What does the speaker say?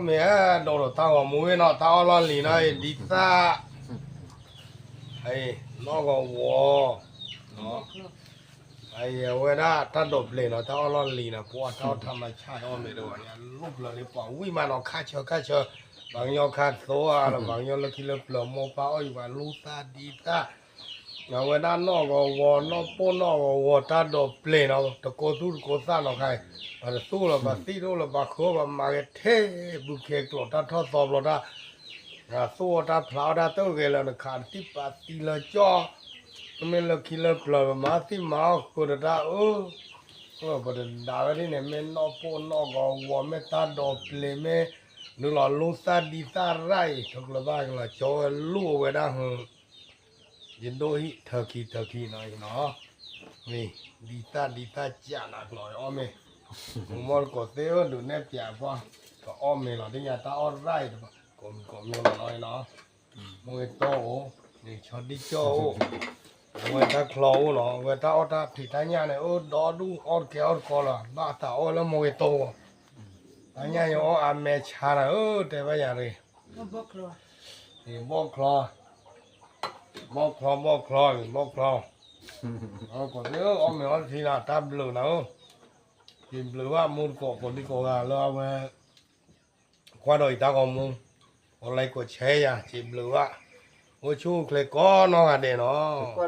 မ့ၢ်အဲၣ်ဒိးဒီးတၢ်ဂီၤမူဝဲနီၤ တၢ်အီၣ်လီၢ်လံၤနီၤ ဒ်သၣ် နီၢ်ဂီၤဝီၤ အဝဲဒၣ်တၢ်ဒိးပျ့ၤနီၤ တၢ်အီၣ်လီၢ်လံၤနီၤ ပှၤတၢ်အီၣ်ထါမၤဆါအီၣ်မ့ၢ်တဝဲ လီၢ်ပျၢၤန့ၣ် ပှၤဝံၣ်မးနီၤ ခါဆၢခါဆၢ ပှၤကညီခါသိအါလၢ ပှၤကညီလၢခံလၢပျၢၤ မိၢ်ပၢ်အီၣ်ယံၤပှၤလူသၣ်ဒံသၣ် အဝဲဒၣ်နီၢ်ဂီၤဝီၤ နီၢ်ပိၢ်နီၢ်ဂီၤဝီၤ တၢ်ဒိးပျ့ၤနီၤ တကိးသူၣ်တကိးသၣ်နီၤခါအံၤ ပှၤတသူၣ်လၢၤ ပှၤသံၣ်တအိၣ်လၢၤ ပှၤဃုအီၣ် ပှၤမၤဂဲၤထဲ ဘုခ့ကျိာ်တၢ်ထီၣ်သီဘျီတၢ် သူၣ်အီၣ်တၢ်ဖျးအီၣ်တၢ်တဂဲၤလၢနခးတသံၣ်ပာ်သံလၢကၠီၣ် မ့မ့ၢ်လၢခံလၢပျၢၤ ပမၤသံၣ်မၤအီၣ်ဃုာ်ဒီးတၢ်အၢ ပတဒၣ်ဝဲဒ်န့ၣ် မ့ၢ်နီၢ်ပိၢ်နီၢ်ဂီၤဝီၤ မ့ၢ်တၢ်ဒိးပျ့ၤ မ့ၢ်နုာ်လီၤလူသၣ်ဒံသၣ်ရၣ်အံၤ ထိၣ်ကျၢၤဘၣ်ကျၢၤ ကၠီဝဲလူၢ်အဝဲဒၣ်ဟု ယဒိၣ်ဟံၣ်ထၢခံထၢခံနီၤအံၤနီၤ မ့ၢ်ဒံသၣ်ဒံသၣ်ကၠးနၤကျိၤအီၣ်မ့ၢ် မူမီၢ်တကိးသ့ၣ်ဧၢ ဒုးနဲၣ်ပၠးပှၢ် ကအီၣ်မ့ၢ်လီၤ ဒ်ညါတၢ်အီၣ်ရၣ်အံၤတဘၣ် ကိးမံၤကိးမံၤလီၤနီၤအံၤနီၤ မ့ၢ်ဂ့ၤတီအိၣ် န့ၣ်ဆီဒံၣ်ကၠီၣ်အိၣ် အဝဲတၢ်ချီအိၣ်နီၤ အဝဲတၢ်အီၣ်တၢ်ဖံးတၢ်ညၣ်န့ၣ် အိၣ်ဒီဒူၣ်အီၣ်တကဲအီၣ်တကီလီၤ ဘၣ်သးအီၣ်လၢမ့ၢ်ဂ့ၤတီအိၣ် တၢ်ညၣ်ယအီၣ်အါမဲဆါနၤဧၢ တဲဘၣ်ယၤတဂ့ၤ ဘီၣ်ချီ ဘီၣ်ချီ ဘီၣ်ချီ ဘီၣ်ချီ ကိးသ့ၣ်ဧၢ အီၣ်မ့ၢ်အီၣ်တထံနၤ တၢ်ဘျုးနၤဧၢ ယဘျုးဘၣ်မူတကိးကိးဒံကိးဂၤလၢအဝဲ ကွၢ်ဒီးအံၤတၢ်ဂီၤမူ ကိးlikeကိးshareယၤ ယဘျုးဘၣ် အိၣ်ဆူၣ်အိၣ်ချ့ကိးနီၢ်ဂၤဒဲးနီၤ ကွၢ်လၢ